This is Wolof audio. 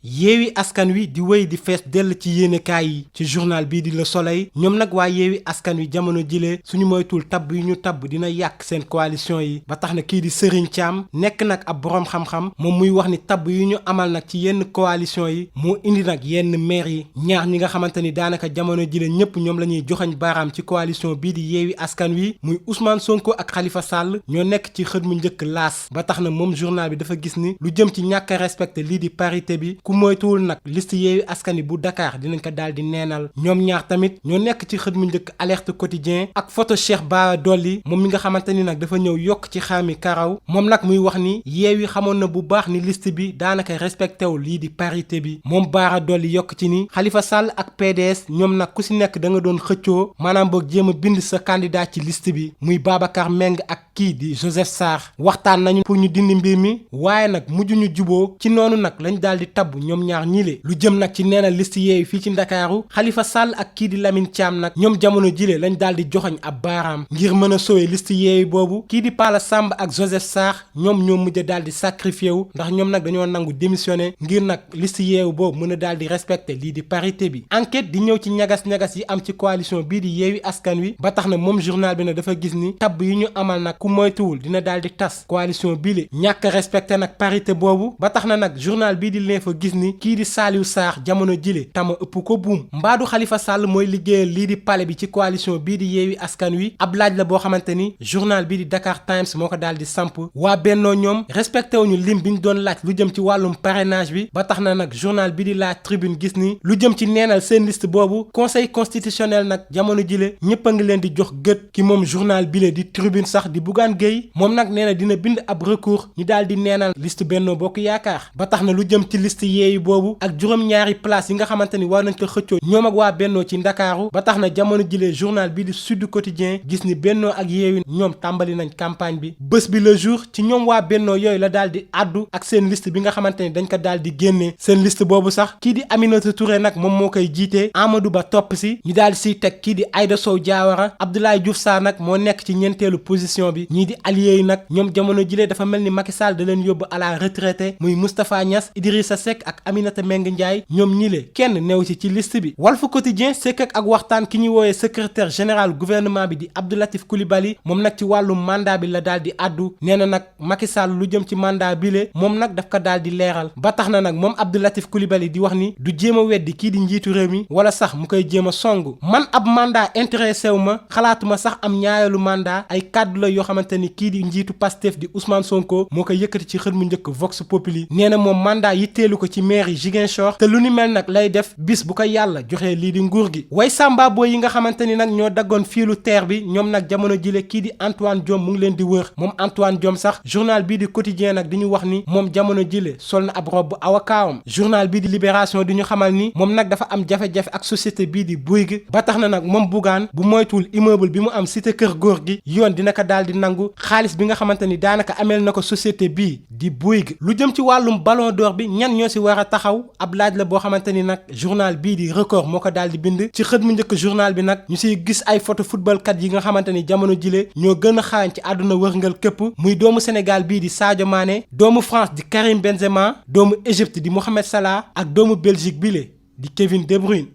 Yewwi Askan Wi di wéy di fees dell ci yéenekaay yi ci journal bii di Le Soleil ñoom nag waa Yewwi Askan Wi jamono jile suñu moytul tabb yi ñu tabb dina yàq seen coalition yi ba tax na kii di Serigne Thiam nekk nag ab boroom xam-xam moom muy wax ni tabb yi ñu amal nag ci yenn coalition yi moo indi nag yenn maire yi ñaar ñi nga xamante ni daanaka jamono jile ñëpp ñoom la ñuy joxañ baaraam ci coalition bii di Yewwi Askan Wi muy Ousmane Sonko ak Khalifa Sall ñoo nekk ci xët mu njëkk laas ba tax na moom journal bi dafa gis ni lu jëm ci ñàkk a respecté lii di parité bi moytuwul nag liste Yewwi Askan Wi bu Dakar dinañ ko daal di neenal ñoom ñaar tamit ñoo nekk ci xët mu njëkk alerte quotidien ak photo Cheikh Bara Dolly moom mi nga xamante ni nag dafa ñëw yokk ci xaami karaw moom nag muy wax ni Yewwi xamoon na bu baax ni liste bi daanaka respecté wul lii di parité bi moom Bara Dolly yokk ci ni Khalifa Sall ak PDS ñoom nag ku si nekk da nga doon xëccoo maanaam boog jéem a bind sa candidat ci liste bi muy Babacar Mbengue ak kii di Joseph Sarr waxtaan nañu pour ñu dindi mbir mi waaye nag mujj ñu juboo ci noonu nag lañ daal di tabb ñoom ñaar ñile lu jëm nag ci neenal liste Yewwi fii ci Ndakaaru Khalifa Sall ak kii di Lamine Thiam nag ñoom jamono jile lañ daal di joxoñ ab baaraam ngir mën a sowee liste Yewwi boobu kii di Pala Samb ak Joseph Sarr ñoom ñoo mujj daal di sacrifié wu ndax ñoom nag dañoo nangu démissionné ngir nag liste Yewwi boobu mën a daal di respecté lii di parité bi enquête di ñëw ci ñagas-ñagas yi am ci coalition bii di Yewwi Askan Wi ba tax na moom journal bi nag dafa gis ni tabb yi ñu amal nag ku moytuwul dina daal di tas coalition bii li ñàkk respecté nag parité boobu ba tax na nag journal bii di L'Info gis ni kii di Saliou Sarr jamono jile tama ëpp ko buum mbaadu Khalifa Sall mooy liggéeyal lii di palais bi ci coalition bii di Yewwi Askan Wi ab laaj la boo xamante ni journal bii di Dakar Times moo ko daal di samp waa Bennoo ñoom respecté wuñu lim bi ñu doon laaj lu jëm ci wàllum parrainage bi ba tax na nag journal bii di La Tribune gis ni lu jëm ci neenal seen liste boobu conseil constitutionnel nag jamono jile ñëpp a ngi leen di jox gët ki moom journal bile di Tribune sax di Bougane Gueye moom nag nee na dina bind ab recours ñu daal di neenal liste Bennoo Bokk Yaakaar ba tax na lu jëm ci liste Yewwi boobu ak juróom-ñaari place yi nga xamante ni war nañ ko xëccoo ñoom ak waa Bennoo ci Ndakaaru ba tax na jamono jile journal bii di Sud Quotidien gis ni Bennoo ak Yewwi ñoom tàmbali nañ campagne bi bés bi le jour ci ñoom waa Bennoo yooyu la daal di addu ak seen liste bi nga xamante ni dañ ko daal di génnee seen liste boobu sax kii di Aminata Touré nag moom moo koy jiitee Amadou Ba topp si ñu daal di siy teg kii di Aïda Sow Diawara Abdoulaye Diouf Sarr nag moo nekk ci ñeenteelu position bi ñii di alliés yi nag ñoom jamono jile dafa mel ni Macky Sall da leen yóbbu à la retraité muy Moustapha Niass Idrissa Seck ak Aminata Mbengue Ndiaye ñoom ñile kenn neew ci liste bi Walf Quotidien sekk ak waxtaan ki ñuy wooyee secrétaire général gouvernement bi di Abdou Latif Coulibaly moom nag ci wàllum mandat bi la daal di addu nee na nag Macky Sall lu jëm ci mandat bile moom nag daf ko daal di leeral ba tax na nag moom Abdou Latif Coulibaly di wax ni du jéem a weddi kii di njiitu réew mi wala sax mu koy jéem a song man ab mandat intéressé wu ma xalaatuma sax am ñaareelu mandat ay kàddu la yoo xamante ni kii di njiitu Pastef di Ousmane Sonko moo koy yëkkati ci xët mu njëkk Vox Populi nee na moom mandat yitteelu ko ci maire yi Ziguinchor te lu ni mel nag lay def bis bu ko yàlla joxee lii di nguur gi way samba boo yi nga xamante ni nag ñoo daggoon fiilu terre bi ñoom nag jamono jile kii di Antoine Diome mu ngi leen di wër moom Antoine Diome sax journal bii di quotidien nag di ñu wax ni moom jamono jile sol na ab robe awakaawam journal bii di Libération di ñu xamal ni moom nag dafa am jafe-jafe ak société bii di Bouygues ba tax na nag moom Bougane bu moytuwul immeuble bi mu am cité kër góor gi yoon dina ko daal di nangu xaalis bi nga xamante ni daanaka ameel na ko société bii di Bouygues lu jëm ci wàllum ballon d'or bi ñan ñoo si war a taxaw ab laaj la boo xamante ni nag journal bii di record moo ko daal di bind ci xët mu njëkk journal bi nag ñu siy gis ay photo footballkat yi nga xamante ni jamono jile ñoo gën a xarañ ci àdduna wërngal képp muy doomu Sénégal bii di Sadio Mané doomu France di Karim Benzema doomu Égypte di Mohamed Salah ak doomu Belgique bile di Kevin De Bruyne